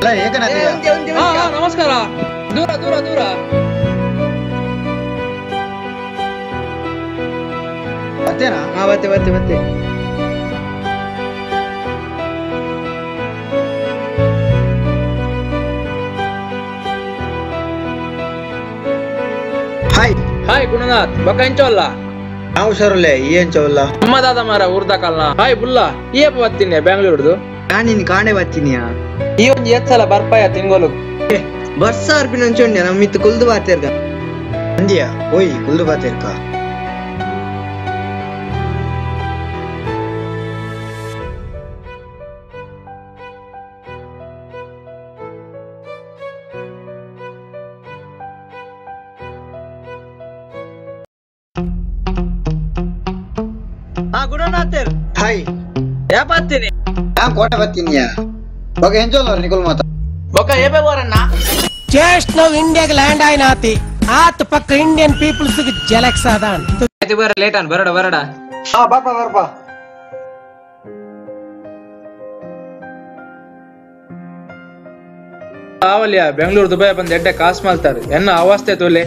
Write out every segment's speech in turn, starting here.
ನಮಸ್ಕಾರ. ದೂರ ದೂರ ದೂರ. ಹಾ ಬತ್ತೆ ಬತ್ತೆ ಬತ್ತೆ. ಹಾಯ್ ಹಾಯ್ ಗುಣನಾಥ್, ಬೊಕ ಎಂಚೋಲ್ಲ? ನಾವು ಹುಷಾರುಲ್ಲೆ, ಈ ಎಂಚೋಲ್ಲ? ನಮ್ಮ ದಾದ ಮಾರ ಊರ್ದ ಕಲ್ನ. ಹಾಯ್ ಬುಲ್ಲ, ಈ ಏಪ ಬತ್ತೀನಿ ಬೆಂಗಳೂರ್ದು? ನಾನಿನ್ ಕಾಣೆ ಬತ್ತೀನಿಯಾ. ಈ ಒಂಜಿ ಎತ್ಸಲ ಬರ್ಪಾಯ ತಿಂಗಳು. ಬರ್ಸ ಅರ್ಪಿನ ಅಂಚೊಂಡ್ಯ ನಮ್ಮ ಇತ್ತು ಕುಲ್ದು ಬಾತೇರ್ಗ. ಅಂದಿಯಾ ಓಯ್ ಕುಲ್ದು ಬಾತೇರ್ಕ. ಗುಣನಾಥರ್ ಹಾಯ್, ಏಪಾತ್ತೀನಿ? ನಾ ಕೋಟೆ ಬತ್ತೀನಿಯಾ. ಬೊಕ ಎಂಚೋಲ್ಲ ನಿಕುಲ್ ಮಾತ? ಬೊಕ ಏಪೆ ಬೋರಣ್ಣ? ಜಸ್ಟ್ ನಾವು ಇಂಡಿಯಾಗ ಲ್ಯಾಂಡ್ ಆಯ್ನಾತಿ ಆತ ಪಕ್ಕ ಇಂಡಿಯನ್ ಪೀಪಲ್ಸ್ ಜಲಕ್ಸ್ ಅದಾನ್. ಬರ ಲೇಟ್ ಅನ್ ಬರಡ ಬರಡ. ಹಾ ಬಾಪ ಬರ್ಪ. ಆವಲ್ಯ ಬೆಂಗಳೂರು ದುಬೈ ಬಂದ್ ಎಡ್ಡೆ ಕಾಸ್ ಮಾಲ್ತಾರೆ ಎನ್ನ ಅವಸ್ಥೆ ತೋಲೆ.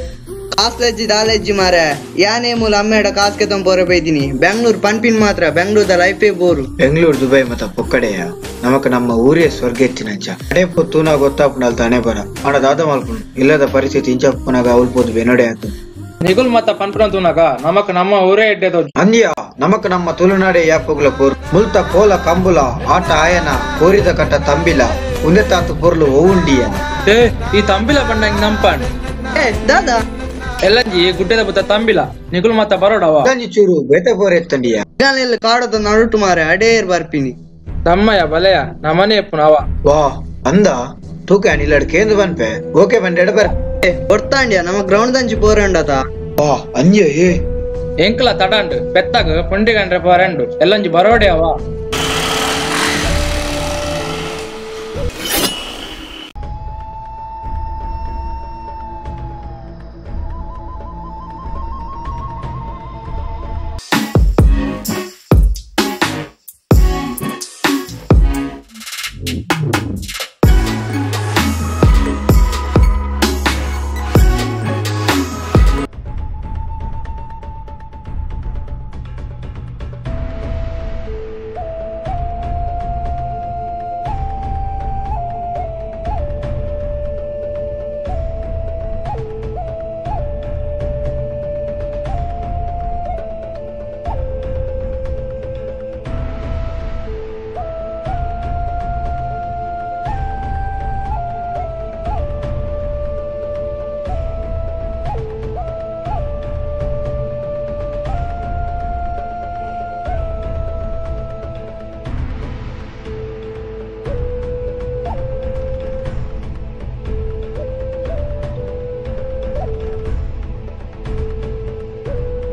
ಕಾಸ್ಲೆಜ್ಜಿ ದಾಲೆಜ್ಜಿ ಮಾರೆ ಯಾನೇ ಮೂಲ ಅಮ್ಮೇಡ ಕಾಸ್ಕೆ ತಂಪೋರೆ ಬೈದಿನಿ. ಬೆಂಗಳೂರು ಪನ್ಪಿನ್ ಮಾತ್ರ ಬೆಂಗಳೂರದ ಲೈಫೇ ಬೋರು. ಬೆಂಗಳೂರು ದುಬೈ ಮತ್ತ ಪೊಕ್ಕಡೆಯ ನಮಕ್ ನಮ್ಮ ಊರೇ ಸ್ವರ್ಗ ಎತ್ತಿನಂಚ. ಅಡೆ ಪೊತ್ತೂನ ಗೊತ್ತಾಪುನಲ್ ತಾನೇ ಬರ ಆಡ ದಾದ ಮಲ್ಪುನು ಇಲ್ಲದ ಪರಿಸ್ಥಿತಿ ಇಂಚಪ್ಪನಾಗ ಅವಲ್ಪೋದು ಬೆನಡೆ ಆತು. ನಿಗುಲ್ ಮತ್ತ ಪನ್ಪುನ ತೂನಾಗ ನಮಕ್ ನಮ್ಮ ಊರೇ ಎಡ್ಡೆ ತೋಜು. ಅಂದ್ಯ ನಮಕ್ ನಮ್ಮ ತುಳುನಾಡೆ ಯಾಪುಗ್ಲ ಪೋರು ಮುಲ್ತ ಕೋಲ ಕಂಬುಲ ಆಟ ಆಯನ ಕೋರಿದ ಕಟ್ಟ ತಂಬಿಲ ಉಂದೆತಾತು ಪೊರ್ಲು ಓವುಂಡಿಯ. ಏ ಈ ತಂಬಿಲ ಬಂಡಂಗ್ ನಂಪಾಣ್. ಏ ದಾದಾ ಎಲ್ಲಂಜಿ ಗುಡ್ಡೆದ ಬುತ್ತ ತಂಬಿಲ ನಿಗುಲ್ ಮತ್ತ ಬರೋಡವ ಚೂರು ಬೇತೆ ಪೋರೆ ಎತ್ತಂಡಿಯ. ಕಾಡದ ನಡುಟು ಮಾರೆ ಅಡೇರ್ ಬರ್ಪಿನಿ. ತಮ್ಮಯ್ಯ ಬಲೆಯ ನಮನೆ ಎಪ್ಪುನವ. ವಾ ಅಂದ ತೂಕ ನಿಲ್ಲಡ್ ಕೇಂದ್ರ ಬನ್ಪೆ ಓಕೆ ಬಂಡೆಡ ಬರ್ ಬರ್ತಾಂಡ್ಯ ನಮ್ಮ ಗ್ರೌಂಡ್ ದಂಚಿ ಪೋರಂಡತ. ವಾ ಅಂದ್ಯ ಏ ಎಂಕ್ಲ ತಡಂಡು ಪೆತ್ತಾಗ ಪುಂಡಿಗಂಡ್ರೆ ಪೋರಂಡು ಎಲ್ಲಂಜಿ ಬರೋಡೆ ಅವ.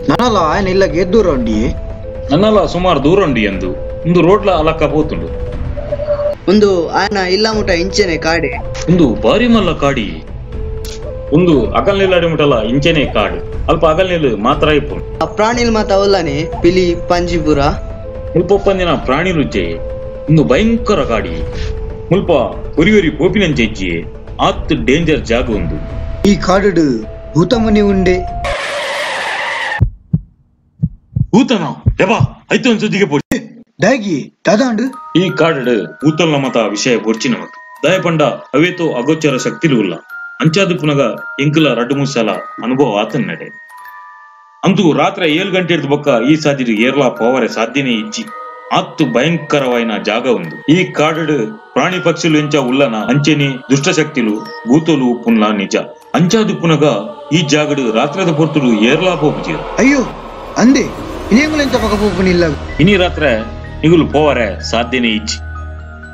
ನನ್ನಲ್ಲ ఆయన ಇಲ್ಲ ಎದ್ದೂರ ಉಂಡಿ ನನ್ನಲ್ಲ ಸುಮಾರು ದೂರ ಉಂಡಿ ಎಂದು ಒಂದು ರೋಡ್ಲ ಅಲಕ್ಕ ಪೋತುಂಡು. ಒಂದು ಆಯನ ಇಲ್ಲ ಮುಟ ಇಂಚೆನೆ ಕಾಡೆ ಒಂದು ಬಾರಿ ಮಲ್ಲ ಕಾಡಿ ಒಂದು ಅಗಲ್ ನಿಲ್ಲಾಡಿ ಮುಟಲ ಇಂಚೆನೆ ಕಾಡು ಅಲ್ಪ ಅಗಲ್ ನಿಲ್ಲು ಮಾತ್ರ ಇಪ್ಪು. ಆ ಪ್ರಾಣಿಲ್ ಮಾತ ಅವಲ್ಲನೆ ಪಿಲಿ ಪಂಜಿಪುರ ಮುಲ್ಪೊಪ್ಪಂದಿನ ಪ್ರಾಣಿ ರುಚೆ ಒಂದು ಭಯಂಕರ ಕಾಡಿ ಮುಲ್ಪ ಉರಿ ಉರಿ ಪೋಪಿನಂಚೆ ಇಜ್ಜಿ ಆತ್ ಡೇಂಜರ್ ಜಾಗ ಒಂದು. ಈ ಕಾಡು ಭೂತಮನಿ ಉಂಡೆ. ಭೂತನ ಯಬಾ ಐತು ಒಂದ್ ಪೋಡಿ ದಾಗಿ ದಾದಾಂಡು. ಈ ಕಾಡು ಭೂತಲ್ನ ಮತ ವಿಷಯ ಬೊರ್ಚಿ ನಮಕ್ ದಯಪಂಡ ಅವೇತೋ ಅಗೋಚರ ಶಕ್ತಿಲು ಉಲ್ಲ ಅಂಚಾದು ಪುನಗ ಎಂಕುಲ ರಡ್ಡು ಮೂಸಲ ಅನುಭವ ಆತನ್ ನಡೆ. ಅಂತೂ ರಾತ್ರಿ 7 ಗಂಟೆ ಹಿಡಿದು ಬೊಕ್ಕ ಈ ಸಾದಿಡು ಏರ್ಲಾ ಪೋವರೆ ಸಾಧ್ಯನೇ ಇಜ್ಜಿ ಆತ್ತು ಭಯಂಕರವಾಯಿನ ಜಾಗ ಒಂದು. ಈ ಕಾಡು ಪ್ರಾಣಿ ಪಕ್ಷಿಲು ಎಂಚ ಉಲ್ಲನ ಅಂಚೆನೆ ದುಷ್ಟಶಕ್ತಿಲು ಭೂತಲು ಪುನ್ಲ ನಿಜ ಅಂಚಾದು ಪುನಗ ಈ ಜಾಗಡು ರಾತ್ರದ ಪೊರ್ತುಡು ಏರ್ಲಾ ಪೋಪುಜೀರು. ಅಯ್ಯೋ ಅಂದೆ ಇನೇಂಗುಲೆಂಚ ಪಕ್ಕ ಪೋಪುನಿಲ್ಲ. ಇನಿ ರಾತ್ರೆ ನಿಗುಲು ಪೋವರೆ ಸಾಧ್ಯನೇ ಇಜ್ಜಿ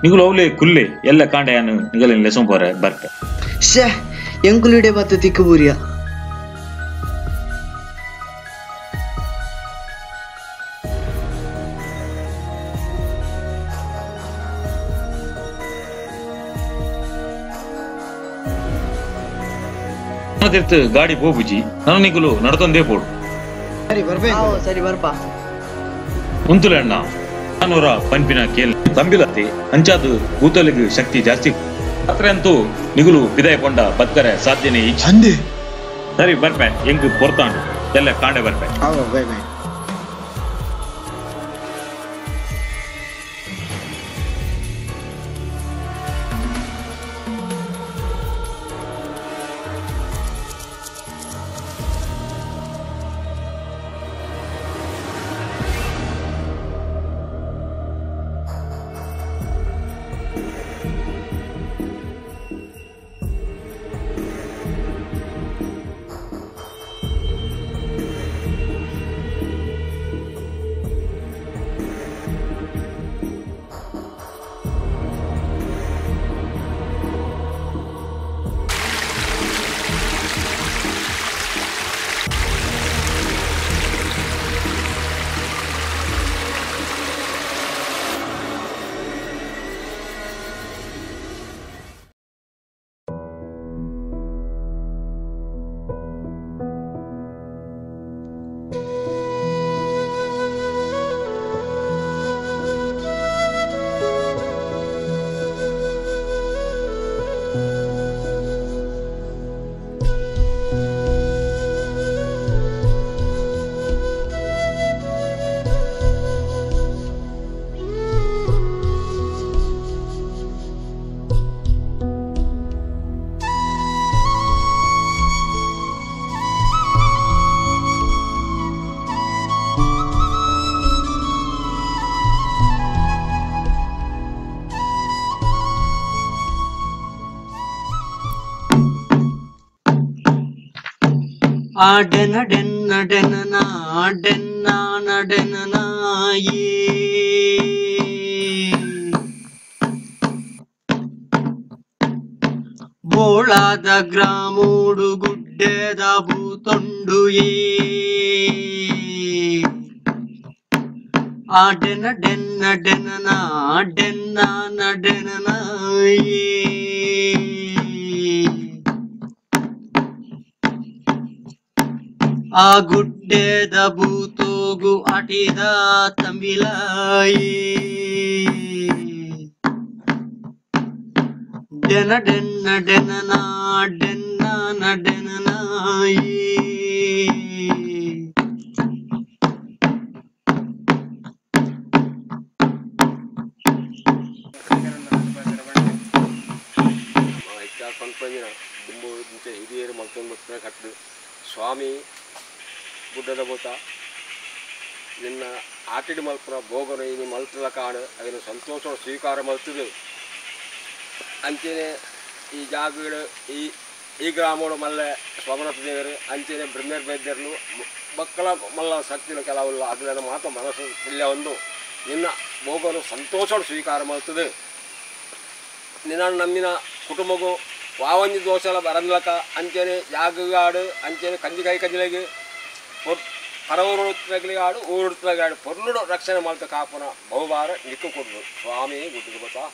ನಿಗುಲು ಅವಲೇ ಕುಲ್ಲೆ ಎಲ್ಲ ಕಾಂಡೆಯನ್ನು ನಿಗಲಿನ ಲೆಸಂ ಪೋರೆ ಬರ್ಪೆ. ಶೇ ಎಂಕುಲಿಡೆ ಬತ್ತು ತಿಕ್ಕಬೂರಿಯ. ಗಾಡಿ ಪೋಪುಜಿ ನನ್ನ ನಿಗುಲು ನಡತೊಂದೇ ಪೋಡು. ಸರಿ ಬರ್ಬೇಕು. ಸರಿ ಬರ್ಪ. ಉಂತುಲೆ ಅಣ್ಣ ನಾನೂರ ಪಂಪಿನ ಕೇಲ್ ತಂಬಿಲತಿ ಅಂಚಾದು ಭೂತಲಿಗೆ ಶಕ್ತಿ ಜಾಸ್ತಿ. ರಾತ್ರಿ ಅಂತೂ ನಿಗುಲು ಪಿದಾಯ ಪೊಂಡ ಬತ್ಕರೆ ಸಾಧ್ಯನೇ ಇಜ್ಜಿ. ಅಂದೆ ಸರಿ ಬರ್ಪೆ, ಎಂಕ್ ಪೊರ್ತಾಂಡು ಎಲ್ಲ ಕಾಂಡೆ ಬರ್ಪೆ. Bye bye. ಆಡೆನ ಡೆನ್ನ ಡೆನ್ನ ಡೆನ್ನ ಡೆನ್ನ ನಾಯಿ ಬೋಳಾದ ಗ್ರಾಮೋಡು ಗುಡ್ಡೆದ ಭೂತೊಂಡುಯೇ ಆಡೆನ ಡೆನ್ನ ಡೆನ್ನ ಡೆನ್ನ ಡೆನ್ನ ನಾಯಿ ಆ ಗುಡ್ಡೆದ ಭೂತೋಗು ಅಟಿದ ತಂಬಿಲಾಯಿ ಡೆನ ಡೆನ್ನ ಡೆನ್ನ ಡೆನ್ನ ಡೆನ್ನ ನಾಯಿ ಹಿರಿಯರು ಮಲ್ತೊಂದು ಕಟ್ಟು ಸ್ವಾಮಿ ಗುಡ್ಡದ ಭೂತ ನಿನ್ನ ಆಟಿಡಿ ಮಲ್ಪುನ ಭೋಗನ ಇನಿ ಮಲ್ತದ ಕಾಡು ಅದನ್ನು ಸಂತೋಷ ಸ್ವೀಕಾರ ಮಲ್ತದು ಅಂಚೆನೆ ಈ ಜಾಗಗಳು ಈ ಈ ಗ್ರಾಮಗಳು ಮಲ್ಲೆ ಸೋಮನಾಥ ದೇವರು ಅಂಚೆನೆ ಬ್ರಹ್ಮೇರ್ ವೈದ್ಯರು ಮಕ್ಕಳ ಮಲ್ಲ ಶಕ್ತಿನ ಕೆಲವುಲ್ಲ ಅದನ್ನ ಮಾತ್ರ ಮನಸ್ಸು ಇಲ್ಲ ಒಂದು ನಿನ್ನ ಭೋಗನು ಸಂತೋಷ ಸ್ವೀಕಾರ ಮಲ್ತದು ನಿನ್ನ ನಮ್ಮಿನ ಕುಟುಂಬಗೂ ವಾವಂಜಿ ದೋಷಲ ಬರಂದ್ಲಕ ಅಂಚೆನೆ ಜಾಗಗಾಡು ಅಂಚೆನೆ ಕಂಜಿಕಾಯಿ ಕಂಜಿಲೆಗೆ ಪರವೂರುಗಾಡು ಊರುಗಾಡು ಪೊರ್ಲುಡು ರಕ್ಷಣೆ ಮಾಡ್ತ ಕಾಪುನ ಬಹುಬಾರ ನಿಕ್ಕು ಕೊಡ್ರು ಸ್ವಾಮಿ ಗುಡ್ಡದ ಗೊತ್ತಾ.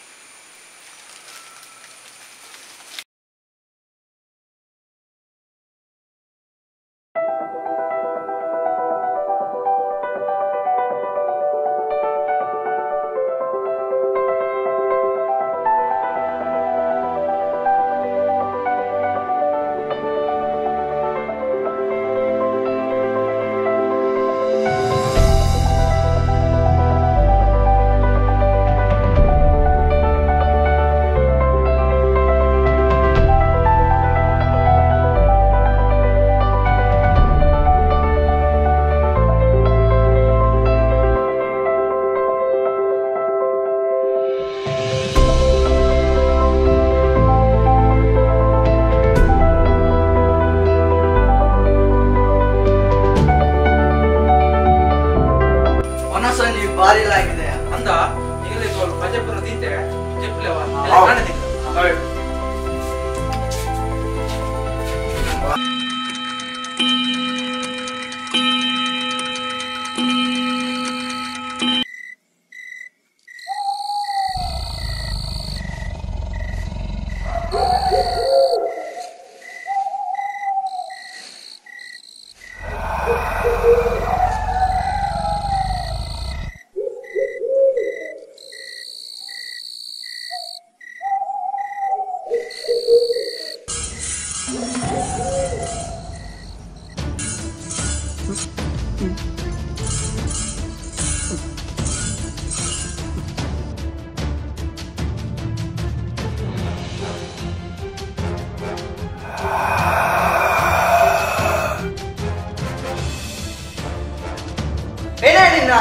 ನಿನ್ನ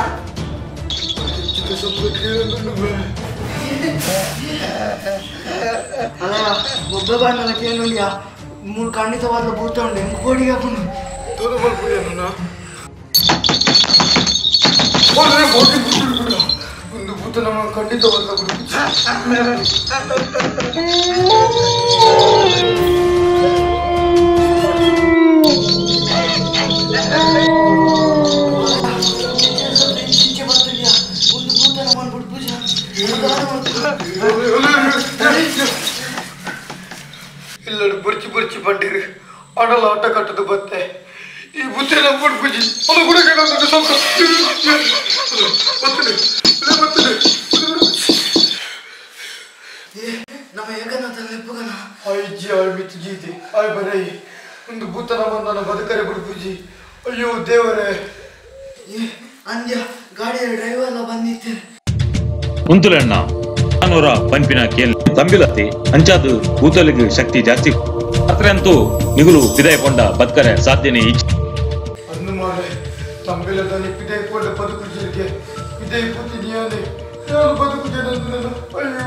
ಅಲ್ಲ ಒಬ್ಬ ಬಾಂಡಲ ಕೇಳುಂಡಿಯಾ ಮೂರು ಖಂಡಿತವಾದ ಭೂತ ಉಂಡು ಎಂಕ್ ಕೋಡಿಗೆ ಹಾಕೊಂಡು ಒಂದು ಭೂತ ನಮ್ಮ ಖಂಡಿತವಾದ ಒಂದು ಭೂತ ನಮ್ಮ ಬಿಡ್ಪೂಜೆ ಇಲ್ಲಡು ಬುರ್ಚಿ ಬುರ್ಚಿ ಬಂಡಿರು ಅಡಲ ಆಟ ಕಟ್ಟದು ಬತ್ತೆ ಈ ಬುದ್ಧಿ ನಮ್ಮ ಬುಡ್ಪುಜಿ ಅಲ್ಲ ಕೂಡ ನಮ್ಮ ಏಕನಾಥ ಲೆಪ್ಪುಗನ ಅಜ್ಜಿ ಆಯ್ ಮಿತ್ತು ಜೀತಿ ಆಯ್ ಬರೈ ಒಂದು ಭೂತ ನಮ್ಮ ಬದುಕರೆ ಬುಡ್ಪುಜಿ ಅಯ್ಯೋ ದೇವರೇ ಅಂದ್ಯ ಗಾಡಿಯ ಡ್ರೈವರ್ ಎಲ್ಲ ಬಂದಿತ್ತೇನೆ ಉಂತುಲಣ್ಣ ನಾನೂರ ಪಂಪಿನ ಕೇಲ್ ತಂಬಿಲತಿ ಅಂಚಾದು ಭೂತಲಿಗೆ ಶಕ್ತಿ ಜಾಸ್ತಿ ರಾತ್ರಿ ಅಂತೂ ನಿಗುಲು ಬಿದಾಯ ಕೊಂಡ ಬದುಕರೆ ಸಾಧ್ಯನೇ ಇಚ್ಛೆ ಅನ್ನು ಮಾರೆ ತಂಬಿಲದಲ್ಲಿ ಪಿದೆ ಕೊಂಡ ಬದುಕು ಪಿದೆ ಪುತಿನಿಯಾನೆ ನಾನು ಬದುಕು ಜನ ಅಯ್ಯೋ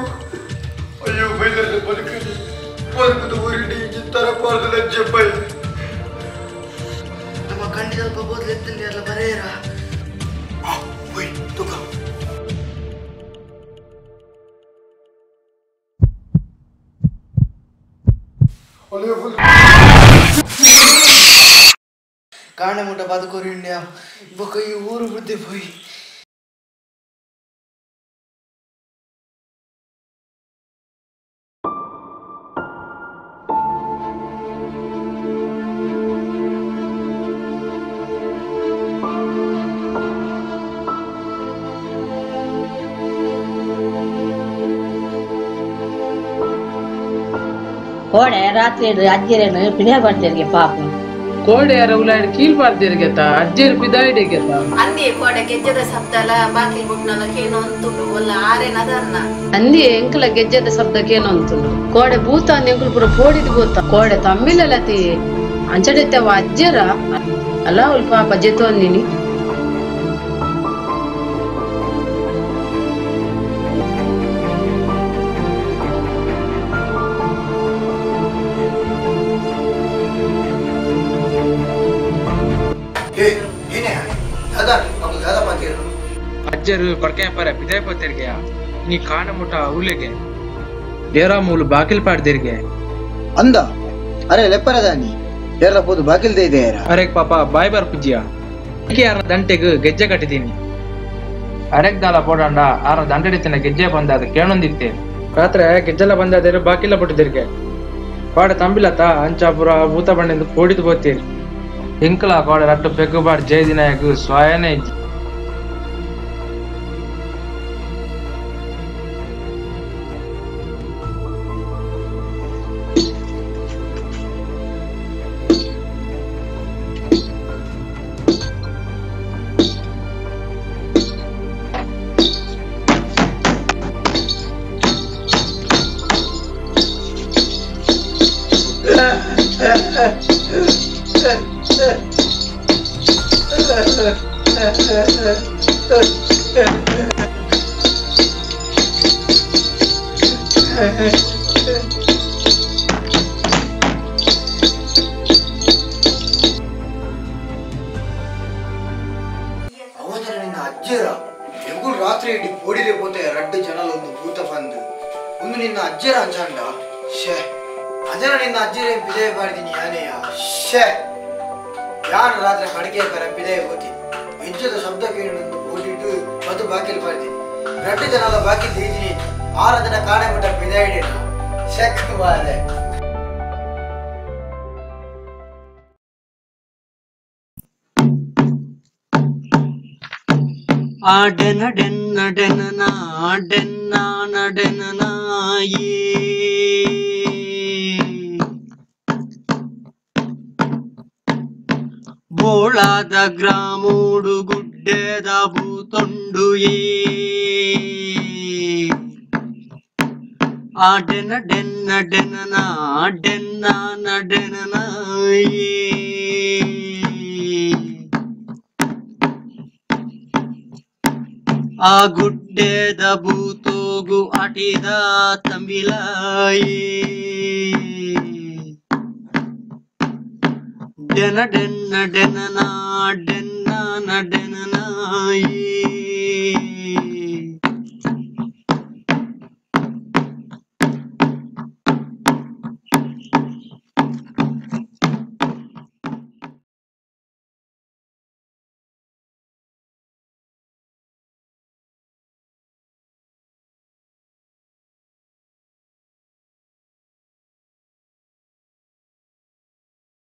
ಅಯ್ಯೋ ಬೈದಲ್ಲಿ ಬದುಕಲಿ ಬದುಕುದು ಊರಿಡಿ ತರ ಪಾರ್ದ ಲಜ್ಜೆ ಬೈ ನಮ್ಮ ಕಂಡಿ ಸ್ವಲ್ಪ ಬೋದ್ಲೆತ್ತಂಡಿ ಅಲ್ಲ ಬರೇರ ಓಯ್ ತುಕ ಕಾಣೆ ಮುಟ್ಟ ಬದುಕೋರು ಇಂಡಿಯಾ ಬೊಕ್ಕ ಈ ಊರು ಬುದ್ಧಿ ಪೋಯಿ ಕೋಡೆ ರಾತ್ರಿ ಅಜ್ಜಿರೇನು ಪಿಡಿಯ ಬರ್ತೀರಿಗೆ ಪಾಪ ಕೋಡೆ ಉಲಾಡ್ ಕೀಲ್ ಪಾಡ್ದಿರ್ಗೆತ ಅಜ್ಜಿರ್ ಪಿದಾಯಿಡಿಗೆತ ಅಂದಿ ಕೋಡೆ ಗೆಜ್ಜೆದ ಶಬ್ದಲ ಬಾಕಿಲ್ ಬುಟ್ನಲ ಕೇನೋ ಅಂತುಂಡು ಒಲ್ಲ ಆರೇನದ ಅನ್ನ ಅಂದಿ ಎಂಕಲ ಗೆಜ್ಜೆದ ಶಬ್ದಕ್ಕೇನೋ ಅಂತುಂಡು ಕೋಡೆ ಭೂತ ಎಂಕುಲು ಪೂರ ಪೋಡಿದ್ ಭೂತ ಕೋಡೆ ತಮ್ಮಿಲಲತಿ ಅಂಚಡೆತ್ತವ ಅಜ್ಜರ ಅಲ್ಲ ಅವ್ಲು ಪಾಪ ಜೆತೊಂದಿನಿ ಅಜ್ಜರು ಪಡ್ಕೆ ಪರ ಪಿದಾಯ್ ಪತ್ತಿರ್ಗೆಯ ನೀ ಕಾಣ ಮುಟ ಉಲೆಗೆ ಡೇರಾ ಮೂಲು ಬಾಕಿಲ್ ಪಾಡ್ದಿರ್ಗೆ ಅಂದ ಅರೆ ಲೆಪ್ಪರದಾನಿ ಏರ್ಲ ಪೋದು ಬಾಕಿಲ್ದೇ ಇದೆ ಅರೆ ಪಾಪ ಬಾಯ್ ಬಾರ್ ಪುಜ್ಜಿಯ ಈಕೆ ಯಾರ ದಂಟೆಗ್ ಗೆಜ್ಜೆ ಕಟ್ಟಿದೀನಿ ಅರೆಗ್ ದಾಲ ಪೋಡಂಡ ಆರ ದಂಟಡಿತಿನ ಗೆಜ್ಜೆ ಬಂದ ಅದು ಕೇಳೊಂದಿತ್ತೆ ರಾತ್ರಿ ಗೆಜ್ಜೆಲ್ಲ ಬಂದಾದರೆ ಬಾಕಿಲ್ಲ ಬಿಟ್ಟಿದಿರ್ಗೆ ಪಾಡ ತಂಬಿಲತ ಅಂಚಾಪುರ ಭೂತ ಬಂಡಿಂದ ಪೋಡಿದ್ ಬೋತೀರಿ ಇಂಕಲ ಕೋಡ ರಟ್ಟು ಪೆಗ್ಗು ಬಾಡ್ ಜಯ ದಿನಾಯಕ್ ಸ್ವಯನೇ ಇಜ್ಜಿ. ಅವತರ ನಿನ್ನ ಅಜ್ಜರ ಎಂಗುಲ್ ರಾತ್ರಿ ಇಡೀ ಪೋಡಿದೆ ಪೋತೆ ರಡ್ಡು ಜನಲ ಒಂದು ಭೂತ ಬಂದು ಒಂದು ನಿನ್ನ ಅಜ್ಜರ ಅಂಚಾಂಡ ಶೇ ಅಜರ ನಿನ್ನ ಅಜ್ಜರ ಪಿದೆ ಬಾರ್ದಿನಿ ಯಾನೆಯ ಶೇ ಯಾರು ರಾತ್ರಿ ಕಡಿಕೆ ಬರ ಪಿದೆ ಹೋತಿ ಹೆಜ್ಜದ ಶಬ್ದ ಕೇಳಿ ಓಟಿಟ್ಟು ಮತ್ತು ಬಾಕಿಲ್ ಬಾರ್ದಿನಿ ರಡ್ಡು ಜನಲ ಬಾಕಿ ದೀದಿನಿ ಆರು ಜನ ಕಾಣೆ ಮಟ್ಟ ಪಿದೆ ಹಿಡಿನ ಶೆಕ್ ಬಾರೆ ಆಡೆನ ಡೆನ್ನ ಡೆನ್ನ ಡೆನ್ನ ಡೆನ್ನ ನಾಯಿ ಬೋಳಾದ ಗ್ರಾಮೋಡು ಗುಡ್ಡೆದ ಭೂತೊಂಡುಯೇ ಆಡೆನ ಡೆನ್ನ ಡೆನ್ನ ಡೆನ್ನ ಡೆನ್ನ ನಾಯಿ ಆ ಗುಡ್ಡೆದ ಭೂತೋಗು ಅಟಿದ ತಂಬಿಲಾಯೇ. ಡೆನ ಡೆನ್ನ ಡೆನನ ಡೆನ್ನ ಡೆನನಾಯಿ.